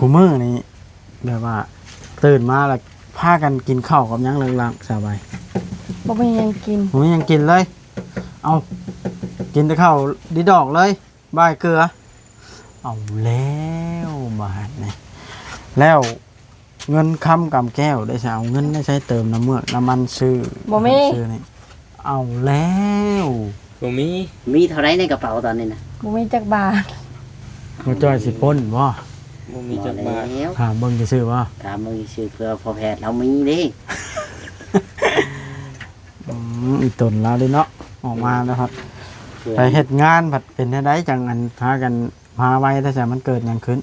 ซุມື້ນີ້ແບບວ່າຕື່ນມາແລ້ວພາກັນກິນເຂົ້າກັບຫຍັງຫຼັກໆ ສາວໃບ? ບໍ່ມີຫຍັງກິນ ບໍ່ມີຫຍັງກິນເລີຍ. ເອົ້າ ກິນແຕ່ເຂົ້າດີດອກເລີຍ ບາຍເກືອ. ເອົາແລ້ວບາດນີ້ ແລ້ວເງິນຄຳກຳແກ້ວໄດ້ຊະ? ເອົາເງິນໄດ້ໃຊ້ເຕີມນ້ຳເມືອກນ້ຳມັນຊື້ ບໍ່ມີ ຊື້ນີ້. ເອົາແລ້ວ ບໍ່ມີ ມີເທົ່າໃດໃນກະເປົາຕອນນີ້ນະ? ບໍ່ມີຈັກບາດ. ບໍ່ຈ່ອຍຊິປົ້ນບໍ່? ບໍ່ມີຈັກບາດ. ບໍ່ແລ້ວ ຖາມເບິ່ງຊື່ໆບໍ່? ຖາມເບິ່ງຊື່ໆ ເພື່ອພໍ່ແພດລາວມີເດ້. ອືມ ອີຕົນລາວເດ້ເນາະ ອອກມາແລ້ວພັດ ເພື່ອ ໄປເຮັດງານພັດເປັນແນວໃດ ຈັ່ງອັນພາກັນມາໄວແທ້ຊະ? ມັນເກີດຫຍັງຂຶ້ນ?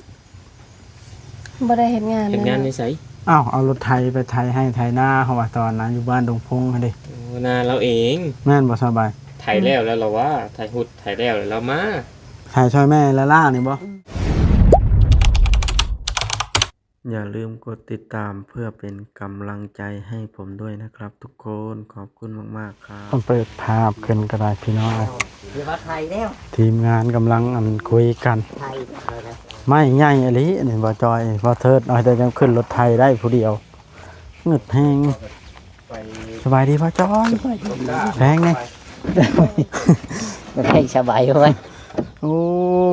ບໍ່ໄດ້ເຮັດງານ ເຮັດງານໃນໃສ? ເອົ້າ ເອົາລົດໄຖໄປໄຖໄຮ່ໄຖນາ ເຮົາວ່າຕອນນັ້ນຢູ່ບ້ານດົງພົງຫັ້ນເດ້. ໂອ້ ນາລາວເອງ. ແມ່ນບໍ່ສາວໃບ? ໄຖແລ້ວແລ້ວລາວວ່າ ໄຖຮຸດໄຖແລ້ວແລ້ວລາວມາ ໄຖຊ່ອຍແມ່ລາໆນີ້ບໍ່? ອືມ. ຢ່າລືມກົດຕິດຕາມເພື່ອເປັນກຳລັງໃຈໃຫ້ຜົມດ້ວຍນະຄັບທຸກຄົນ. ຂອບຄຸນມາກໆ ຄັບ. ຕ້ອງເປີດພາບຂຶ້ນກໍໄດ້ພີ່ນ້ອງເອີຍ. ເອີ ວ່າໄທແລ້ວ ທີມງານກຳລັງອັນຄຸຍກັນ. ໄທ ໄມ້ໃຫຍ່ອີ່ຫຼີນີ້ ບໍ່ຈ່ອຍ ບໍ່ເທີດ ເອົາແຕ່ຈະຂຶ້ນລົດໄຖໄດ້ຜູ້ດຽວ ງຶດແຮງ. ສະບາຍດີພໍ່ຈ້ອຍ. ສະບາຍດີ. ແພງແດ່. ແພງສະບາຍເວີຍ. ໂອ້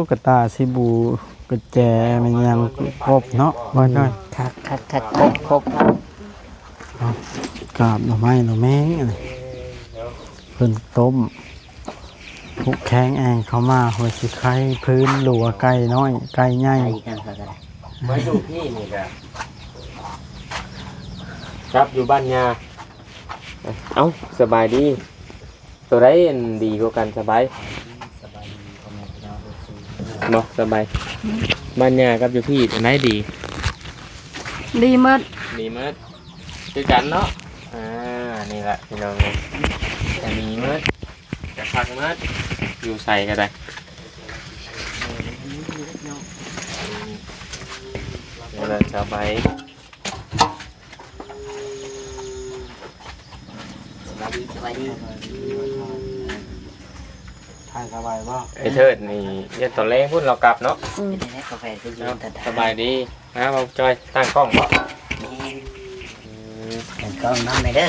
ກະຕ່າສະບູ ກະແຈ ແມ່ນຫຍັງຄົບເນາະພໍ່ຈ້ອຍ. ຄັກໆໆ ຄົບໆ. ເອົາ ກາບໜໍ່ໄມ້ໜໍ່ແມງອັນນີ້ ເພິ່ນຕົ້ມ ຜູກແຄງແອງເຂົ້າມາ ຫົວຊິໄຄ ພື້ນ ຫຼືວ່າໄກ່ນ້ອຍ ໄກ່ໃຫຍ່. ມາຢູ່ພີ້ນີ້ກະ ກັບຢູ່ບ້ານຍ່າ. ເອົ້າ ສະບາຍດີ. ໂຕໃດອັນດີກວ່າກັນສະບາຍ? ສະບາຍດີພໍ່ແມ່ພີ່ນ້ອງເອັຟຊີ. ບໍ່ສະບາຍ. ບ້ານຍ່າກັບຢູ່ພີ້ອັນໃດດີ? ດີໝົດ. ດີໝົດ ຄືກັນເນາະ. ອ່າ ນີ້ລະພີ່ນ້ອງເອີຍ ກະດີໝົດ ກະຄັກໝົດ ຢູ່ໃສກະໄດ້. ນີ້ລະສະບາຍ. ສະບາຍດີ ສະບາຍດີ. ຖ່າຍສະບາຍບໍ່? ໄອ້ເທີດນີ້ ຢ້ານຕອນແລງພຸ້ນລາວກັບເນາະ. ອືມ. ເປັນແນວໃດກາແຟຄືຢູ່ ເອົ້າ ຕະດາ ສະບາຍດີ. ມາ ເວົ້າຈ່ອຍ ຕັ້ງກ້ອງບໍ່? ນີ້ ອືມ ຕັ້ງກ້ອງນຳແດ່ເດີ.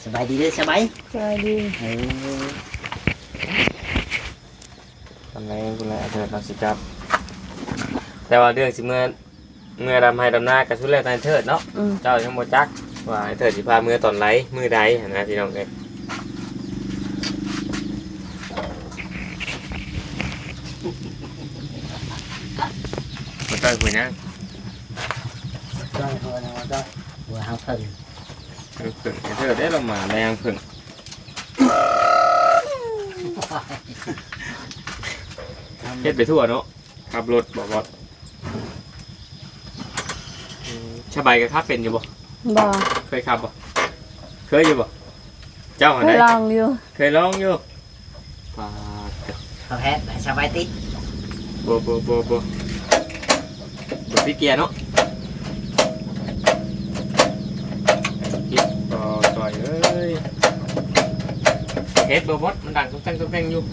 ສະບາຍດີເດີ ສະບາຍ. ສະບາຍດີ. ເອີ ຕອນແລງພຸ້ນແຫຼະ ເທີດເຮົາຊິກັບ ແຕ່ວ່າເລື່ອງຊິເມືອ ເມືອດຳໄຮ່ດຳນາກະສຸດແລ້ວແຕ່ເທີດເນາະ. ອືມ. ເຈົ້າຍັງບໍ່ຈັກວ່າເທີດຊິພາເມືອຕອນໃດ ມື້ໃດຫັ້ນນະພີ່ນ້ອງເອີຍ. ບໍ່ຕ້ອງຫົວຫຍັງ ບໍ່ຕ້ອງຫົວຫຍັງ ບໍ່ຕ້ອງຫົວຫາງເຜິ້ງ. ເອີ ເຜິ້ງ ເທີດເດ້ລະມາແລງເຜິ້ງ ເຮັດໄປທົ່ວເນາະ. ຂັບລົດບໍ່ບອດ? ອືມ ສະບາຍກໍຂັບເປັນຢູ່ບໍ່? ບໍ່. ເຄີຍຂັບບໍ່? ເຄີຍຢູ່ບໍ່? ເຈົ້າຫັ້ນ ເຄີຍລອງຢູ່ ເຄີຍລອງຢູ່. ປາດ ເຂົາແຮດ ສະບາຍຕິດ. ບໍ່ ບໍ່ ບໍ່ ບໍ່ ບໍ່ຕິດເກຍເນາະ. ຕິດບໍ່ ຈ່ອຍເອີຍ. ເຮັດບໍ່ບອດ ມັນດັງຕຸກແຕັງຕຸກແຕັງຢູ່.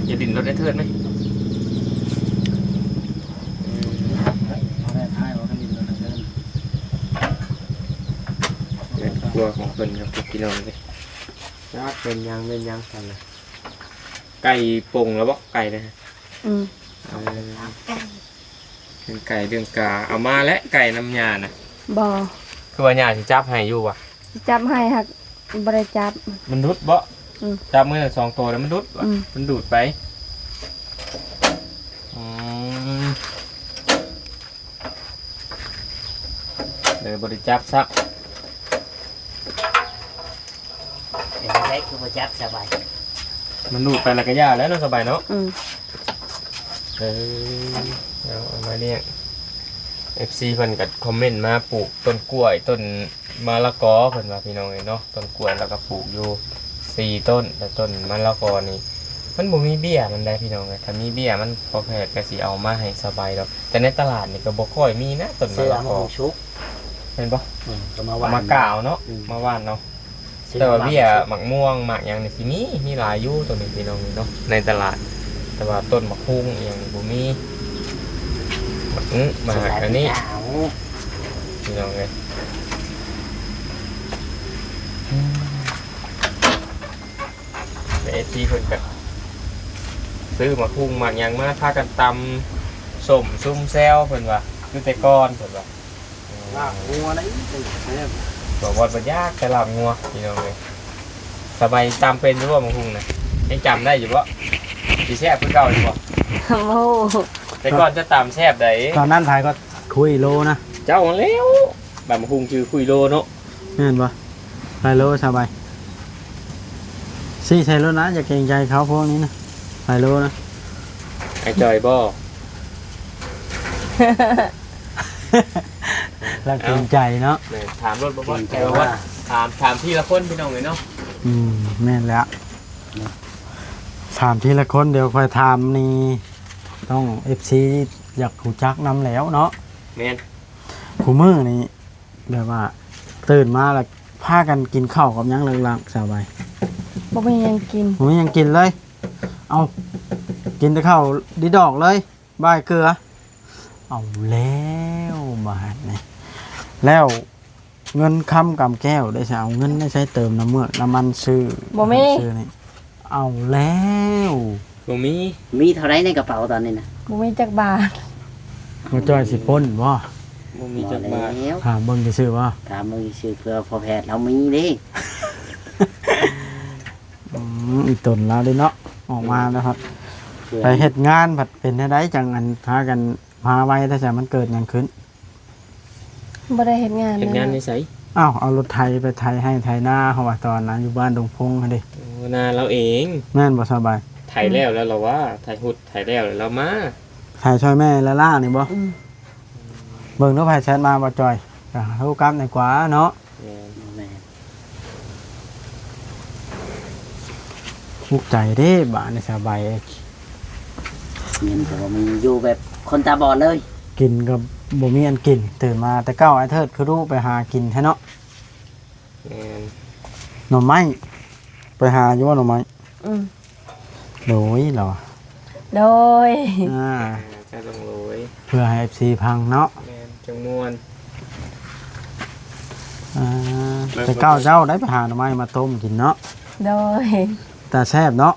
ຢ່າດິ້ນລົດໄອ້ເທີດໄໝ? ເອີ ເອົາແບບທ້າຍວ່າຄັນດິ້ນລົດໄອ້ເທີດ. ເຮັດຄົວຂອງເພິ່ນກັບພີ່ນ້ອງເດ້. ຈັກເປັນຫຍັງເປັນຫຍັງຊັ້ນນະ. ໄກ່ປົງແລ້ວບໍ່? ໄກ່ນະ. ອືມ. ເອີ ເປັນໄກ່ເລື່ອງກາ ເອົາມາແຫຼະ ໄກ່ນຳຍ່ານະ. ບໍ່. ຄືວ່າຍ່າຊິຈັບໃຫ້ຢູ່ຫວາ? ຊິຈັບໃຫ້ ຫາກບໍ່ໄດ້ຈັບ. ມັນຫຼຸດບໍ່? ອືມ. ຈັບມື້ນັ້ນສອງໂຕແລ້ວມັນຫຼຸດຫວາ? ອືມ. ມັນດູດໄປ. ອືມ. ເລີຍບໍ່ໄດ້ຈັບຊ້ຳ. ເປັນຈັ່ງໃດຄືບໍ່ຈັບສະບາຍ? ມັນດູດໄປແລ້ວກໍຢ່າແລ້ວເນາະ ສະບາຍເນາະ. ອືມ. ເອີ ເອົາ ເອົາມາລ້ຽງ. ເອັຟຊີເພິ່ນກໍຄອມເມັນມາ ປູກຕົ້ນກ້ວຍ ຕົ້ນມະລະກອ ເພິ່ນວ່າ ພີ່ນ້ອງເອີຍເນາະ. ຕົ້ນກ້ວຍລາວກໍປູກຢູ່ສີ່ຕົ້ນ ແລ້ວຕົ້ນມະລະກອນີ້ ມັນບໍ່ມີເບ້ຍມັນໃດ໋ພີ່ນ້ອງເອີຍ. ຖ້າມີເບ້ຍມັນພໍແພດກໍຊິເອົາມາໃຫ້ສະບາຍດອກ ແຕ່ໃນຕະຫຼາດນີ້ກໍບໍ່ຄ່ອຍມີນະ ຕົ້ນມະລະກອ. ເສືອມັນສຸກ ແມ່ນບໍ່? ອືມ ກໍມາຫວ່ານ ມາກາວເນາະ. ອືມ ມາຫວ່ານເນາະ. ແຕ່ວ່າເບ້ຍໝາກມ່ວງໝາກຫຍັງນີ້ຊິມີ ມີຫຼາຍຢູ່ໂຕນີ້ພີ່ນ້ອງເນາະ ໃນຕະຫຼາດ. ແຕ່ວ່າຕົ້ນໝາກຮຸ່ງອີ່ຫຍັງນີ້ບໍ່ມີ. ໝາກ ອືມ ມາຫາອັນນີ້ ພີ່ນ້ອງເອີຍ ເອັຟຊີເພິ່ນກະຊື້ໝາກຫຸ່ງໝາກຫຍັງມາ ພາກັນຕຳສົ້ມຊຸມແຊວ ເພິ່ນວ່າ ຄືແຕ່ກ່ອນ ເພິ່ນວ່າ ລາບງົວນະ ແຊບ ບໍ່ວ່າບໍ່ຢາກແຕ່ລາບງົວ ພີ່ນ້ອງເອີຍ. ສະບາຍຕຳເປັນຢູ່ບໍ່ ໝາກຫຸ່ງນະ? ຍັງຈຳໄດ້ຢູ່ບໍ່? ຊິແຊບຄືເກົ່າຢູ່ບໍ່? ໂອ້ ແຕ່ກ່ອນຈະຕຳແຊບໃດ໋. ຕອນນັ້ນໃຜກໍຄຸຍໂລນະ? ເຈົ້າຫັ້ນແລ້ວ ບາດໝາກຫຸ່ງຊື່ຄຸຍໂລເນາະ. ແມ່ນບໍ່? ໄປໂລ ສະບາຍ ຊີ້ໃສ່ໂລນະ ຢ່າເກງໃຈເຂົາພວກນີ້ນະ ໄປໂລນະ. ອ້າຍຈ່ອຍບໍ່? ລາວເກງໃຈເນາະ. ແມ່ນ ຖາມໂລດບໍ່ ເກງໃຈວ່າ ຖາມ ຖາມທີລະຄົນ ພີ່ນ້ອງເອີຍເນາະ. ອືມ ແມ່ນແລ້ວ ຖາມທີລະຄົນ ດຽວຂ້ອຍຖາມນີ້ ຕ້ອງ ເອັຟຊີ ຢາກຮູ້ຈັກນຳແລ້ວເນາະ. ແມ່ນ ຄູ່ມື້ນີ້ ແບບວ່າຕື່ນມາແລ້ວພາກັນກິນເຂົ້າກັບຫຍັງຫຼັກໆ ສາວໃບ? ບໍ່ມີຫຍັງກິນ ບໍ່ມີຫຍັງກິນເລີຍ. ເອົ້າ ກິນແຕ່ເຂົ້າດີດອກເລີຍ ບາຍເກືອ. ເອົາແລ້ວບາດນີ້ ແລ້ວເງິນຄຳກຳແກ້ວໄດ້ຊະ ເອົາເງິນໄດ້ໃຊ້ເຕີມນ້ຳເມືອກນ້ຳມັນຊື້ ບໍ່ມີ ຊື້ນີ້. ເອົາແລ້ວ ບໍ່ມີ ມີເທົ່າໃດໃນກະເປົາຕອນນີ້ນະ? ບໍ່ມີຈັກບາດ. ບໍ່ຈ່ອຍຊິປົນບໍ່? ບໍ່ມີຈັກບາດ. ຖາມເບິ່ງຊື່ໆບໍ່? ຖາມເບິ່ງຊື່ໆ ເພື່ອພໍ່ແພດລາວມີເດ້. ອືມ ອີຕົນລາວເດ້ເນາະ ອອກມາແລ້ວພັດ ເພື່ອ ໄປເຮັດງານພັດເປັນແນວໃດ ຈັ່ງອັນພາກັນມາໄວແທ້ ມັນເກີດຫຍັງຂຶ້ນ? ບໍ່ໄດ້ເຮັດງານ ເຮັດງານໃນໃສ? ເນາະ ອ້າວ ເອົາລົດໄຖໄປໄຖໄຮ່ໄຖນາ ເຮົາວ່າຕອນນັ້ນຢູ່ບ້ານດົງພົງຫັ້ນເດ້. ໂອ້ ນາລາວເອງ. ແມ່ນບໍ່ສາວໃບ? ໄຖແລ້ວ ແລ້ວລາວວ່າ ໄຖຮຸດໄຖແລ້ວ ແລ້ວລາວມາ ໄຖຊ່ອຍແມ່ລ້າໆນີ້ບໍ່? ອືມ ເບິ່ງດູໃຜແຊັດມາບໍ່ຈ່ອຍ ກະໂທກັບໃນກວ່າເນາະ. ແມ່ນ ແມ່ນ ທຸກໃຈເດ້ບາດນີ້ສາວໃບ. ເງິນກໍບໍ່ມີ ຢູ່ແບບຄົນຕາບອດເລີຍ ກິນກໍບໍ່ມີອັນກິນ. ຕື່ນມາແຕ່ເຊົ້າ ອ້າຍເທີດຄືດຸໄປຫາກິນແທ້ເນາະ. ແມ່ນ ໜໍ່ໄມ້ ໄປຫາຢູ່ບໍ່ໜໍ່ໄມ້? ອືມ ໂດຍ ລາວ ໂດຍ ອ່າ ເຈົ້າຕ້ອງໂດຍ ເພື່ອໃຫ້ເອັຟຊີຟັງເນາະ. ແມ່ນ ຈັ່ງມ່ວນ. ອ່າ ແຕ່ເກົ່າເຈົ້າໄດ້ໄປຫາໜໍ່ໄມ້ມາຕົ້ມກິນເນາະ. ໂດຍ ຕາແຊບເນາະ.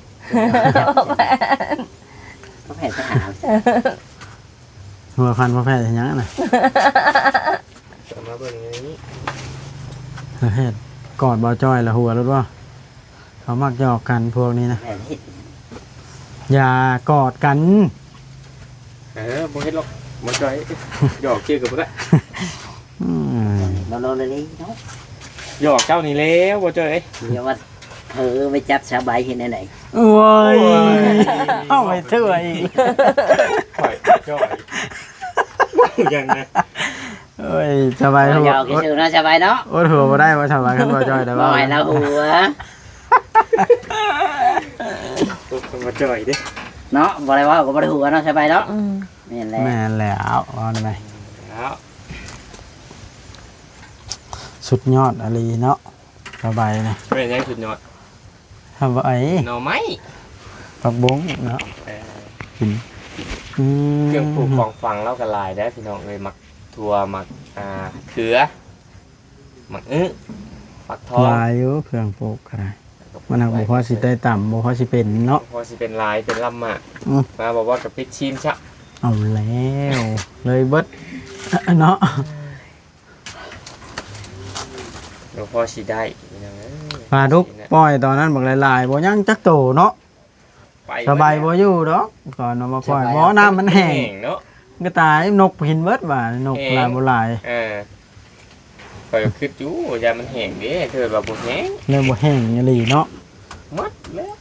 ພໍ່ແພດ ພໍ່ແພດໄປຫາ ຫົວພັນພໍ່ແພດເຮັດຫຍັງນະ? ເອົາມາເບິ່ງໃນນີ້ ເຮັດກອດບໍ່ຈ່ອຍລະຫົວໂລດບໍ່? ເຂົາມັກຫຍອກກັນພວກນີ້ນະ. ແມ່ນເຮັດ ຢ່າກອດກັນ. ເອີ ບໍ່ເຮັດດອກ ບໍ່ຈ່ອຍ ຫຍອກຊື່ກໍບໍ່ໄດ້. ອືມ ເນາະ ເນາະ ເນາະ ເນາະ ຫຍອກເຈົ້ານີ້ແລ້ວບໍ່ຈ່ອຍ. ຢ່າວ່າເຜີໄປຈັບສາວໃບເຮັດແນວໃດ? ໂອ້ຍ ໂອ້ຍ ເອົາໄປເທື່ອອີກ. ຂ້ອຍຈ່ອຍ ເວົ້າຫຍັງນະ? ໂອ້ຍ ສາວໃບ ເວົ້າຫຍອກຊື່ໆເນາະ ສາວໃບເນາະ. ອົດຫົວບໍ່ໄດ້ວ່າສາວໃບ ຄັນບໍ່ຈ່ອຍໄດ້ ບໍ່ໃຫ້ລາວຫົວ ບໍ່ຈ່ອຍເດ້ເນາະ. ບໍ່ໄດ້ເວົ້າກໍບໍ່ໄດ້ຫົວເນາະ ສາວໃບເນາະ. ອືມ ແມ່ນແລ້ວ ແມ່ນແລ້ວ ເວົ້າໄດ້ໄໝ? ແລ້ວ ສຸດຍອດອີ່ຫຼີເນາະ ສາວໃບນະ. ແມ່ນຫຍັງສຸດຍອດ? ສາວໃບ ໜໍ່ໄມ້ ຜັກບົ້ງເນາະ. ເອີ ກິນ ອືມ ເຄື່ອງປູກຂອງຝັງລາວກໍຫຼາຍເດ້ພີ່ນ້ອງເອີຍ ໝາກຖົ່ວ ໝາກ ອ່າ ເຂືອ ໝາກອຶ ຝັກທອງ ຫຼາຍຢູ່ເຄື່ອງປູກກໍໄດ້. ມັນຫາກບໍ່ພໍຊິໄດ້ຕຳ ບໍ່ພໍຊິເປັນເນາະ ບໍ່ພໍຊິເປັນຫຼາຍ ເປັນລຳໝາກ. ອືມ ມາບໍ່ວອດກໍປິດຊີມຊະ. ເອົາແລ້ວ ເລີຍເບິດເນາະ. ບໍ່ພໍຊິໄດ້ພີ່ນ້ອງເອີຍ ປາດຸກ ຊິນະ ປ່ອຍຕອນນັ້ນບັກຫຼາຍໆ ບໍ່ຍັງຈັກໂຕເນາະ. ໄປ ສາວໃບບໍ່ຢູ່ດອກ ຕອນເອົາມາປ່ອຍ ສາວໃບ ບໍ່ ນ້ຳມັນແຫ້ງ ແຫ້ງເນາະ ກະຕາຍ ນົກກິນເບິດວ່າ ນົກ ແຫ້ງ ຫຼາຍບໍ່ຫຼາຍ. ເອີ ຂ້ອຍກໍຄິດຢູ່ ຢ້ານມັນແຫ້ງເດ້ ເກີດວ່າບໍ່ແຫ້ງ ແລ້ວບໍ່ແຫ້ງອີ່ຫຼີເນາະ ໝົດແລ້ວ.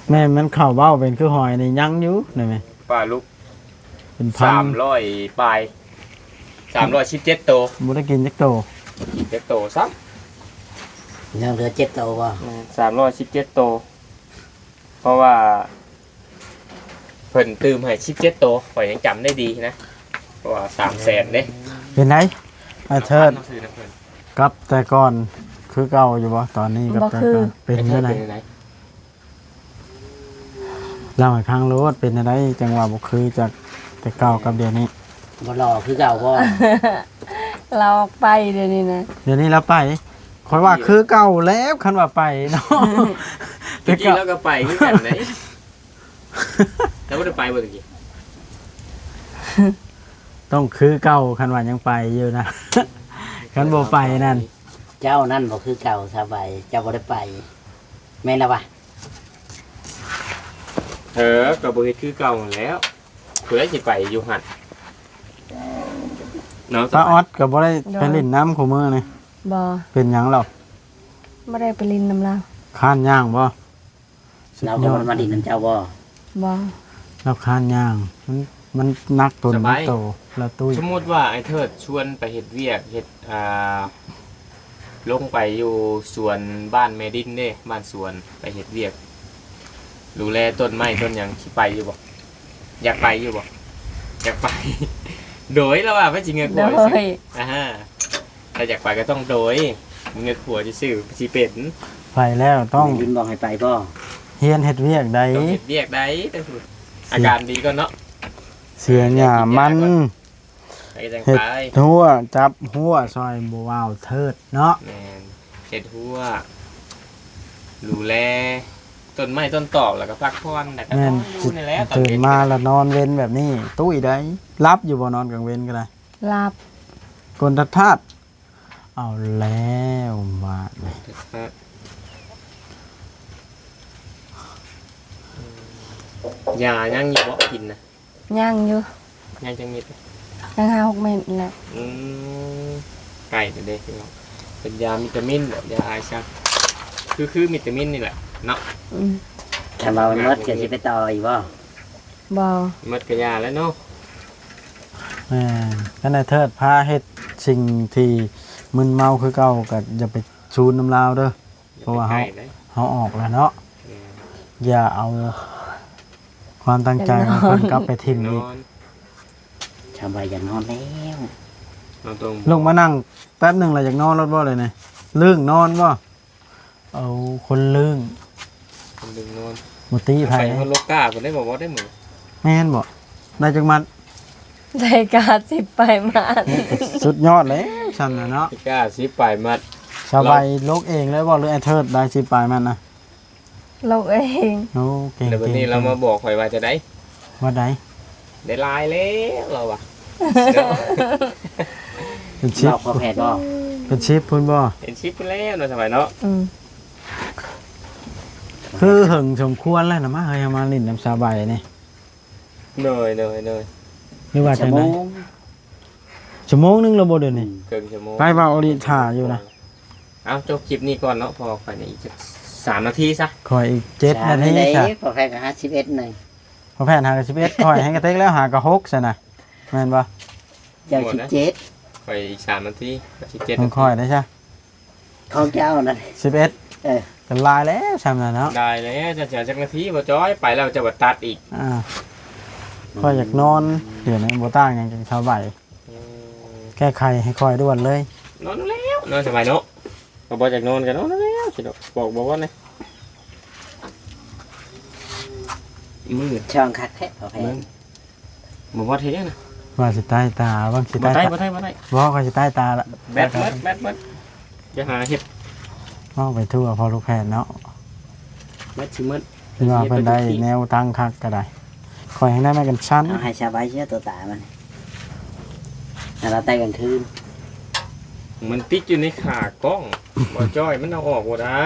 ແມ່ນມັນເຂົ້າເວົ້າເປັນຄືຫອຍນີ້ຍັງຢູ່ ໄດ້ໄໝ? ປາລຸກ ເປັນພັນ ສາມຮ້ອຍປາຍ ສາມຮ້ອຍສິບເຈັດໂຕ ບໍ່ໄດ້ກິນຈັກໂຕ ກິນຈັກໂຕຊ້ຳ ຍັງເຫຼືອເຈັດໂຕບໍ່? ແມ່ນ ສາມຮ້ອຍສິບເຈັດໂຕ ເພາະວ່າເພິ່ນຕື່ມໃຫ້ສິບເຈັດໂຕ ຂ້ອຍຍັງຈຳໄດ້ດີນະ ເພາະວ່າສາມແສນເດ້. ເປັນໃດ ອ້າຍເທີດ? ກັບແຕ່ກ່ອນຄືເກົ່າຢູ່ບໍ່? ຕອນນີ້ກັບແຕ່ກ່ອນ ບໍ່ຄື ເປັນແນວໃດ? ເລົ່າໃຫ້ຟັງໂລດ ເປັນແນວໃດ ຈັ່ງວ່າບໍ່ຄືຈັກ ແ ແຕ່ເກົ່າກັບດຽວນີ້ ບໍ່ຫຼໍ່ຄືເກົ່າບໍ່? ລາວອອກໄປດຽວນີ້ນະ. ດຽວນີ້ລາວໄປ. ຂ້ອຍວ່າຄືເກົ່າແລ້ວ ຄັນວ່າໄປເນາະ. ແຕ່ເກົ່າ ຕະກີ້ລາວກໍໄປຄືກັນເດ້. ແລ້ວບໍ່ໄດ້ໄປບໍ່ຕະກີ້? ຕ້ອງຄືເກົ່າ ຄັນວ່າຍັງໄປຢູ່ນະ. ຄັນບໍ່ໄປນັ້ນ ເຈົ້ານັ້ນບໍ່ຄືເກົ່າ ສາວໃບ ເຈົ້າບໍ່ໄດ້ໄປ ແມ່ນລະວະ? ເອີ ກໍບໍ່ເຮັດຄືເກົ່າຫັ້ນແລ້ວ ຜູ້ໃດຊິໄປຢູ່ຫັ້ນເນາະ. ປ້າອອດກໍບໍ່ໄດ້ ໂດຍ ໄປຫຼິ້ນນຳຄູ່ມື້ນີ້. ບໍ່. ເປັນຫຍັງລາວ? ບໍ່ໄດ້ໄປຫຼິ້ນນຳລາວ. ຄ້ານຍ່າງບໍ່? ລາວກໍບໍ່ໄດ້ມາຫຼິ້ນນຳເຈົ້າບໍ່? ບໍ່. ລາວຄ້ານຍ່າງ ມັນ ມັນໜັກຕົນ ສະບາຍ ໜັກໂຕ ລາວຕຸ້ຍ. ສົມມຸດວ່າອ້າຍເທີດຊວນໄປເຮັດວຽກ ເຮັດ ອ່າ ລົງໄປຢູ່ສວນບ້ານແມ່ດິນເດ້ ບ້ານສວນ ໄປເຮັດວຽກ ດູແລຕົ້ນໄມ້ຕົ້ນຫຍັງ ຊິໄປຢູ່ບໍ່? ຢາກໄປຢູ່ບໍ່? ຢາກໄປ. ໂດຍ ລາວວ່າໄປຊິເງືອກຫົວ ໂດຍ ຊື່ໆ. ອາຮະ. ຖ້າຢາກໄປກໍຕ້ອງໂດຍ ເງືອກຫົວຊື່ໆ ຊິເປັນ. ໄປແລ້ວຕ້ອງ ໄດ້ຍິນບອກໃຫ້ໄປບໍ່? ຮຽນເຮັດວຽກໃດ ຕ້ອງເຮັດວຽກໃດ. ອາການດີກ່ອນເນາະ ເສຍຫຍ້າມັນ ເຮັດຫົວ ຈັບຫົວຊ່ອຍບໍ່ວ່າເທີດເນາະ. ແມ່ນ ເຮັດຫົວ ດູແລຕົ້ນໄມ້ຕົ້ນຕອກ ແລ້ວກໍພັກຜ່ອນ ແລ້ວກໍ ແມ່ນ ນອນຢູ່ນີ້ແຫຼະ. ຕື່ນມາແລ້ວນອນເວັນແບບນີ້ ຕຸ້ຍໃດ. ຫຼັບຢູ່ບໍ່ນອນກາງເວັນກໍໄດ້? ຫຼັບ. ກົນທະທາດ. ເອົາແລ້ວບາດນີ້ ຢາຍັງຢູ່ບໍ່ກິນນະ? ຍັງຢູ່. ຍັງຈັກເມັດ? ຍັງຫ້າຫົກເມັດແຫຼະ. ອືມ ໃກ້ແລ້ວເດ້ພີ່ນ້ອງ ເປັນຢາວິຕາມິນບໍ? ຢາອາຍຊັງ ຄື ຄືວິຕາມິນນີ້ແຫຼະເນາະ. ອືມ ຄັນວ່າມັນໝົດກໍຊິໄປຕໍ່ອີກບໍ່? ບໍ່. ໝົດກະຢ່າແລ້ວເນາະ. ແມ່ນ ຄັນໄອ້ເທີດພາເຮັດສິ່ງທີ່ມຶນເມົາຄືເກົ່າ ກະຢ່າໄປຊູນນຳລາວເດີ ເພາະວ່າເຮົາ ເຮົາອອກແລ້ວເນາະ. ແມ່ນ ຢ່າເອົາຄວາມຕັ້ງໃຈຂອງເພິ່ນກັບໄປຖິ້ມອີກ. ສາວໃບຢາກນອນແລ້ວ. ລົງມານັ່ງແປັບໜຶ່ງລະ ຢາກນອນໂລດບໍ່ລະນີ້? ລຶ້ງນອນບໍ່? ເອົາຄົນລຶ້ງ ຄົນດຶງນອນ ບໍ່ຕິໃຜ. ໄປຮອດໂລກາພຸ້ນໄດ້ບໍ່? ບໍ່ໄດ້ມື້. ແມ່ນບໍ່? ໄດ້ຈັກມັດ? ໄດ້ກາສິບປາຍມັດ. ສຸດຍອດແລ້ວຊັ້ນນະເນາະ ໄດ້ກາສິບປາຍມັດ. ສາວໃບລົກເອງເລີຍບໍ່ ຫຼືໄອ້ເທີດໄດ້ສິບປາຍມັດນະ? ລົກເອງ. ໂອ້ ເກັ່ງໆ. ແລ້ວບັດນີ້ລາວມາບອກຂ້ອຍວ່າຈັ່ງໃດ? ວ່າໃດ? ໄດ້ຫຼາຍແລ້ວລາວວ່າ. ເປັນສິບ ເວົ້າພໍແພດບໍ່? ເປັນສິບພຸ້ນບໍ່? ເປັນສິບພຸ້ນແລ້ວເນາະ ສາວໃບເນາະ. ອືມ ຄືເຫິງສົມຄວນແລ້ວນະ ມາເຮີຍ ເຮົາມາຫຼິ້ນນຳສາວໃບນີ້. ໂດຍ ໂດຍ ໂດຍ. ຫຼືວ່າຈັ່ງໃດ? ຊົ່ວໂມງ ຊົ່ວໂມງໜຶ່ງແລ້ວບໍ່ດຽວນີ້? ອືມ ເກີນຊົ່ວໂມງ. ໄປເວົ້າອີ່ຫຼີ ຖ້າຢູ່ນະ. ເອົາ ຈົບຄລິບນີ້ກ່ອນເນາະ ເພາະວ່າຂ້ອຍນີ້ອີກຈັກສາມນາທີຊະ. ຂ້ອຍອີກເຈັດນາທີຊະ. ພໍແພດກໍຫາສິບເອັດໜຶ່ງ ພໍແພດຫາກໍສິບເອັດ ຂ້ອຍແຮງກະເຕັກແລ້ວ ຫາກໍຫົກຊັ້ນນະ ແມ່ນບໍ່? ເຈົ້າສິບເຈັດ ຂ້ອຍອີກສາມນາທີ ສິບເຈັດ ຂອງຂ້ອຍໄດ້ຊະ ຂອງເຈົ້ານັ້ນ ສິບເອັດ. ເອີ ກໍຫຼາຍແລ້ວຊ່ຳນັ້ນເນາະ. ຫຼາຍແລ້ວ ຈະເສຍຈັກນາທີບໍ່ຈ້ອຍ ໄປແລ້ວຈະບໍ່ຕັດອີກ. ອ່າ ຂ້ອຍຢາກນອນ ດຽວນີ້ບໍ່ຕ່າງຫຍັງກັບສາວໃບ. ອືມ ແກ້ໄຂໃຫ້ຂ້ອຍດ່ວນເລີຍ. ນອນແລ້ວ ນອນສະບາຍເນາະ. ບໍ່ຢາກນອນກໍນອນແລ້ວ ຊິດອກ ບອກບໍ່ວ່າແນ່. ມືດ ຊ່ອງຄັກແທ້ ພໍແພດ. ບໍ່ ບໍ່ເຮັດຫຍັງນະ ວ່າຊິຕາຍຕາ ວ່າຊິຕາຍຕາ. ບໍ່ໄດ້ ບໍ່ໄດ້ ບໍ່ໄດ້. ບໍ່ ຂ້ອຍຊິຕາຍຕາລະ. ແບັດໝົດ ແບັດໝົດ ຢ່າຫາເຮັດ. ເວົ້າໄປທົ່ວ ພໍ່ລູກແພດເນາະ ແບັດຊິໝົດ. ເພິ່ນວ່າເພິ່ນໄດ້ແນວຕັ້ງຄັກກໍໄດ້ ຂ້ອຍແຮ່ງໄດ້ໄມ້ກັນສັ່ນ. ເອົາໃຫ້ສາວໃບເຊື່ອຕົວຕາມັນ ໃຫ້ລາວໄຕ້ກາງຄືນ. ມັນຕິດຢູ່ໃນຂາກ້ອງ ບໍ່ຈ້ອຍ ມັນເອົາອອກບໍ່ໄດ້.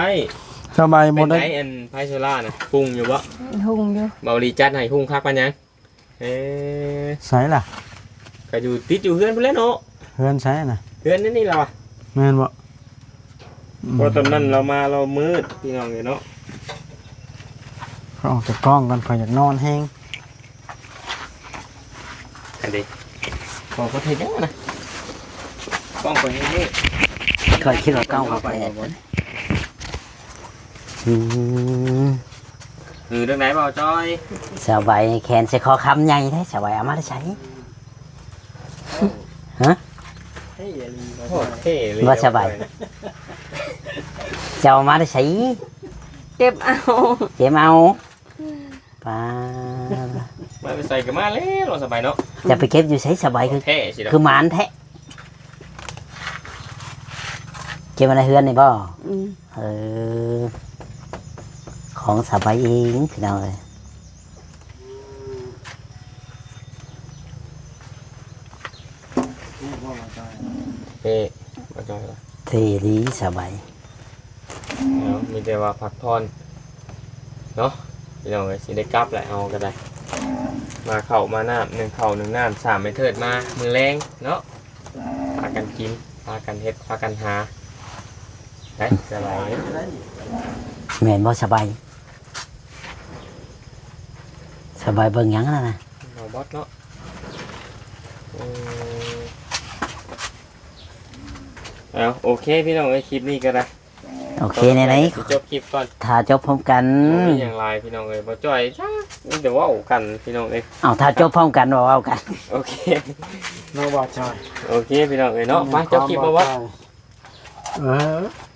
ສາວໃບບໍ່ໄດ້ ອັນໄຟໂຊລານະ ຮຸ່ງຢູ່ບໍ່? ຮຸ່ງຢູ່. ເບົາຫຼີຈັດໃຫ້ຮຸ່ງຄັກປານຫຍັງ? ເອີ ໃສລະ? ກໍຢູ່ ຕິດຢູ່ເຮືອນພຸ້ນແຫຼະເນາະ. ເຮືອນໃສນະ? ເຮືອນນີ້ລະວະ. ແມ່ນບໍ່? ອືມ ເພາະຕອນນັ້ນລາວມາລາວມືດ ພີ່ນ້ອງເອີຍເນາະ. ຂ້ອຍອອກຈາກກ້ອງກ່ອນ ຂ້ອຍຢາກນອນແຮງ. ອັນນີ້ ຂອງປະເທດຫຍັງນະ? ກ້ອງຂ້ອຍແຮງເດີ. ຂ້ອຍຄິດວ່າກ້ອງເຂົາໄປແອດ. ອືມ ຄືຈັ່ງໃດເວົ້າຈ້ອຍ? ສາວໃບແຂນໃສ່ຄໍຄຳໃຫຍ່ແທ້ ສາວໃບເອົາມາແຕ່ໃສ? ຮະ? ເທ່ອີ່ຫຼີ ໂຄດເທ່ອີ່ຫຼີ ວ່າສາວໃບ ເຈົ້າເອົາມາແຕ່ໃສ? ເກັບເອົາ ເກັບເອົາ. ປາ ມາແຕ່ໃສກໍມາແລ້ວເນາະ ສາວໃບເນາະ. ຈະໄປເກັບຢູ່ໃສສະບາຍ ຄື ແທ້ຊິດອກ ຄືໝານແທ້. ເກັບມາໃນເຮືອນນີ້ບໍ່? ອືມ ເອີ ຂອງສະບາຍເອງພີ່ນ້ອງເອີຍ. ເອີ ບໍ່ຈ່ອຍວ່າ ເທ່ດີສະບາຍ. ເນາະ ມີແຕ່ວ່າພັກຜ່ອນເນາະ ພີ່ນ້ອງເອີຍ. ຊິໄດ້ກັບແຫຼະ ເຮົາກໍໄດ້ ມາເຂົ້າມານ້ຳ ໜຶ້ງເຂົ້າໜຶ້ງນ້ຳ ສາມແມ່ເທີດມາມື້ແລງເນາະ. ພາກັນກິນ ພາກັນເຮັດ ພາກັນຫາ ໄປ ສະບາຍ. ແມ່ນບໍ່ສະບາຍ? ສະບາຍເບິ່ງຫຍັງນັ້ນນະ? ເອົາບອດເນາະ. ເອີ ເອົາ ໂອເຄ ພີ່ນ້ອງເອີຍ ຄລິບນີ້ກໍໄດ້ ໂອເຄ ແນວໃດ ຊິຈົບຄລິບກ່ອນ ຖ້າຈົບພ້ອມກັນ ບໍ່ມີຫຍັງຫຼາຍພີ່ນ້ອງເອີຍ. ບໍ່ຈ່ອຍຈັກ ມີແຕ່ເວົ້າກັນພີ່ນ້ອງເອີຍ. ເອົາ ຖ້າຈົບພ້ອມກັນ ເວົ້າກັນ. ໂອເຄ ນ້ອງບໍ່ຈ່ອຍ. ໂອເຄ ພີ່ນ້ອງເອີຍເນາະ ໄປຈົບຄລິບບໍ່ວະ? ເອີ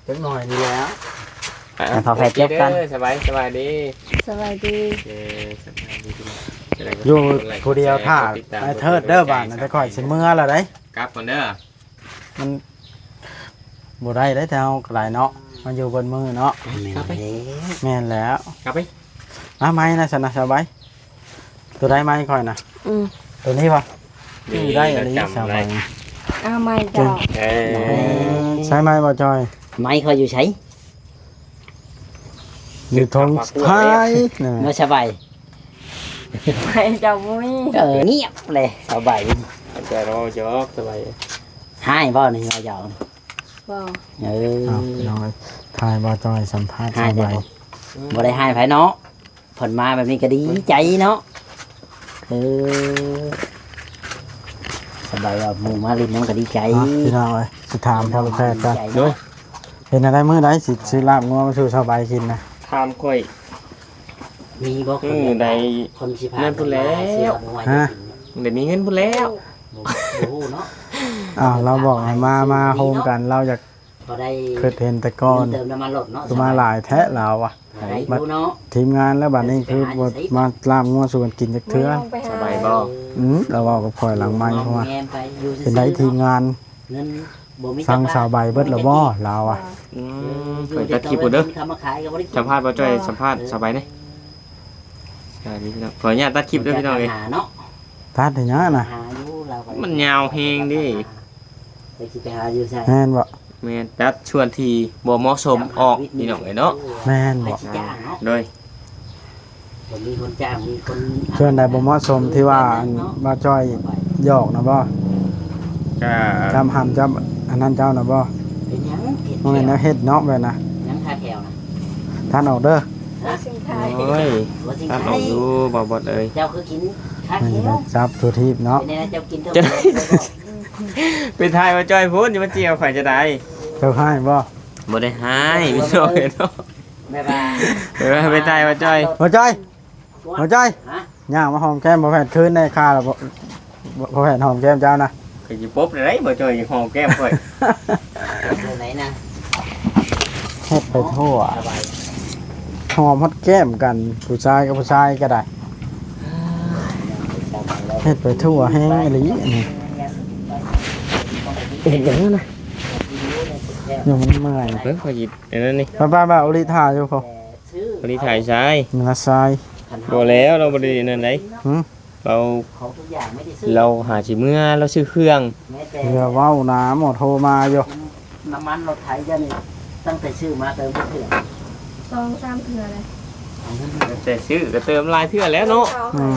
ຈັກໜ້ອຍນີ້ແຫຼະ ໃຫ້ພໍ່ແພດຈົບກ່ອນ. ໂອເຄເດີ ສະບາຍ ສະບາຍດີ ສະບາຍດີ. ເອີ ສະບາຍດີພີ່ນ້ອງ. ຢູ່ຜູ້ດຽວຖ້າໄອ້ເທີດເດີ ບາດນັ້ນ ແຕ່ຂ້ອຍຊິເມືອແລ້ວເດ້ ກັບກ່ອນເດີ. ມັນບໍ່ໄດ້ເດ້ ແຖວເຮົາກໍຫຼາຍເນາະ ມາຢູ່ເບິດມື້ເນາະ. ແມ່ນແລ້ວ ແມ່ນແລ້ວ ກັບໄປ. ມາໃໝ່ນະຊັ້ນນະ ສະບາຍ. ຕົວໃດໃໝ່ຂ້ອຍນະ? ອືມ ຕົວນີ້ບໍ່? ນີ້ ໄດ້ອີ່ຫຼີ ສະບາຍ. ເອົາໃໝ່ເຈົ້າ. ເອີ ໃຊ້ໃໝ່ບໍ່ຈ່ອຍ? ໄໝ່ຂ້ອຍຢູ່ໃສ? ຢູ່ທົ່ງທ້າຍນະ ບໍ່ສະບາຍ. ໄໝ່ເຈົ້າບໍ່ມີ. ເອີ ງຽບເລີຍສະບາຍ. ອາຈານເວົ້າຫຍອກສະບາຍ. ຮ້າຍບໍ່ນີ້ ເວົ້າຫຍອກ? ບໍ່. ເອີ ອ້າວ ພີ່ນ້ອງເອີຍ ຖ່າຍບໍ່ຈ່ອຍສຳພາດສະບາຍ. ບໍ່ໄດ້ຮ້າຍໃຜເນາະ ເພິ່ນມາແບບນີ້ກໍດີໃຈເນາະ. ເອີ ສະບາຍວ່າໝູ່ມາຫຼິ້ນນຳກໍດີໃຈ. ອ່ະ ພີ່ນ້ອງເອີຍ ຊິຖາມພໍ່ແພດກ່ອນ ເປັນແນວໃດ ມື້ໃດຊິຊື້ລາບງົວມາສູ່ສະບາຍກິນນະ? ຖາມຂ້ອຍ ມີບໍ່ຄົນ ມື້ໃດ ຄົນຊິພາ ນັ້ນພຸ້ນແຫຼະ ຊື້ລາບງົວໃຫ້ກິນ. ຮະ ໄດ້ມີເງິນພຸ້ນແລ້ວ. ບໍ່ ບໍ່ຮູ້ເນາະ. ອ້າວ ລາວບອກໃຫ້ມາ ມາໂຮມກັນ ລາວຢາກ ພໍໄດ້ ຄິດເຫັນແຕ່ກ່ອນ ເຕີມນ້ຳມັນລົດເນາະ ຄືມາຫຼາຍແທ້ລາວວ່າ. ໄດ້ຢູ່ເນາະ ມາທີມງານແລ້ວ ບາດນີ້ຄືບໍ່ມາລາບງົວສູ່ກັນກິນຈັກເທື່ອ. ສະບາຍບໍ່? ອືມ ລາວເວົ້າກັບຂ້ອຍຫຼັງໄມ ເພາະວ່າ ເປັນໄດທີມງານ ເງິນບໍ່ມີ ສັ່ງສາວໃບເບິດແລ້ວບໍ່ ລາວວ່າ. ອືມ ຂ້ອຍຕັດຄລິບກ່ອນເດີ ສຳພາດບໍ່ຈ່ອຍ ສຳພາດສາວໃບເດ້. ຂອອະນຸຍາດຕັດຄລິບເດີພີ່ນ້ອງເອີຍ. ຕັດໃຫ້ຫຍັງນະ? ມັນຍາວແຮງເດ້. ແມ່ນບໍ່? ແມ່ນ ຕັດສ່ວນທີ່ບໍ່ເໝາະສົມອອກ ພີ່ນ້ອງເອີຍເນາະ. ແມ່ນບໍ່? ໂດຍ ສ່ວນໃດບໍ່ເໝາະສົມທີ່ວ່າ ອັນ ບ່າວຈ້ອຍຫຍອກນະບໍ່? ຈຳຫ້າມຈຳອັນນັ້ນເຈົ້ານະບໍ່? ບໍ່ແມ່ນແນວເຮັດເນາະ ແບບນະ ຍັງຄາແຖວນະ ຕັດອອກເດີ. ໂອ້ຍ ຕັດອອກຢູ່ ບ່າວບອດເອີຍ. ເຈົ້າຄືກິນຄາແຖວ ຈັບທົ່ວທີບເນາະ. ເປັນໄດ ເຈົ້າກິນເທົ່າ ໄປຖ່າຍບ່າວຈ້ອຍພຸ້ນ ຢ່າມາຈຽວຂ້ອຍຈະໄດ້. ເຈົ້າຮ້າຍບໍ່? ບໍ່ໄດ້ຮ້າຍ ພີ່ນ້ອງເອີຍເນາະ. ແບບວ່າ ໄປຖ່າຍບ່າວຈ້ອຍ ບ່າວຈ້ອຍ ບ່າວຈ້ອຍ. ຫະ? ຍ່າງມາຫອມແກ້ມບ່າວແພດຄືນໄດ້ຄ່າແລ້ວ ບ່າວແພດຫອມແກ້ມເຈົ້ານະ. ຂ້ອຍຊິປົບໄດ້ ບ່າວຈ້ອຍຫອມແກ້ມຂ້ອຍ. ເຮັດໄປທົ່ວ ຫອມຮອດແກ້ມກັນ ຜູ້ຊາຍກັບຜູ້ຊາຍກໍໄດ້. ເຮັດໄປທົ່ວແຮງອີ່ຫຼີອັນນີ້. ເຮັດຫຍັງນະ? ຍັງມັນເມື່ອຍ. ເບິ່ງ ຂ້ອຍຊິອັນນັ້ນນີ້ ປ້າໆ ໂອລິຖ້າຢູ່ພຸ້ນ. ໂອລິຖ້າໃສ? ມາລາຊາຍ. ບໍ່ແລ້ວ ລາວບໍ່ໄດ້ອັນນັ້ນໃດ. ຫຶ? ລາວ ລາວຫາຊິເມືອ ລາວຊື້ເຄື່ອງ. ຢ່າເວົ້ານະ ໝໍໂທມາຢູ່. ນ້ຳມັນລົດໄຖເຈົ້ານີ້ ຕັ້ງແຕ່ຊື້ມາເຕີມຈັກເທື່ອ? ສອງສາມເທື່ອແລ້ວ. ຕັ້ງແຕ່ຊື້ກໍເຕີມຫຼາຍເທື່ອແລ້ວເນາະ. ອືມ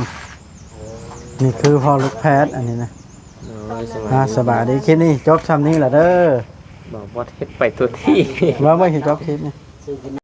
ນີ້ຄືພໍ່ລູກແພດອັນນີ້ນະ. ໂອ້ຍ ສະບາຍດີ ອ່າ ສະບາຍດີ. ຄລິບນີ້ຈົບຊ່ຳນີ້ລະເດີ. ບໍ່ ບໍ່ເຮັດໄປຕົວທີ່ ວ່າບໍ່ເຮັດ ຈົບຄລິບນີ້.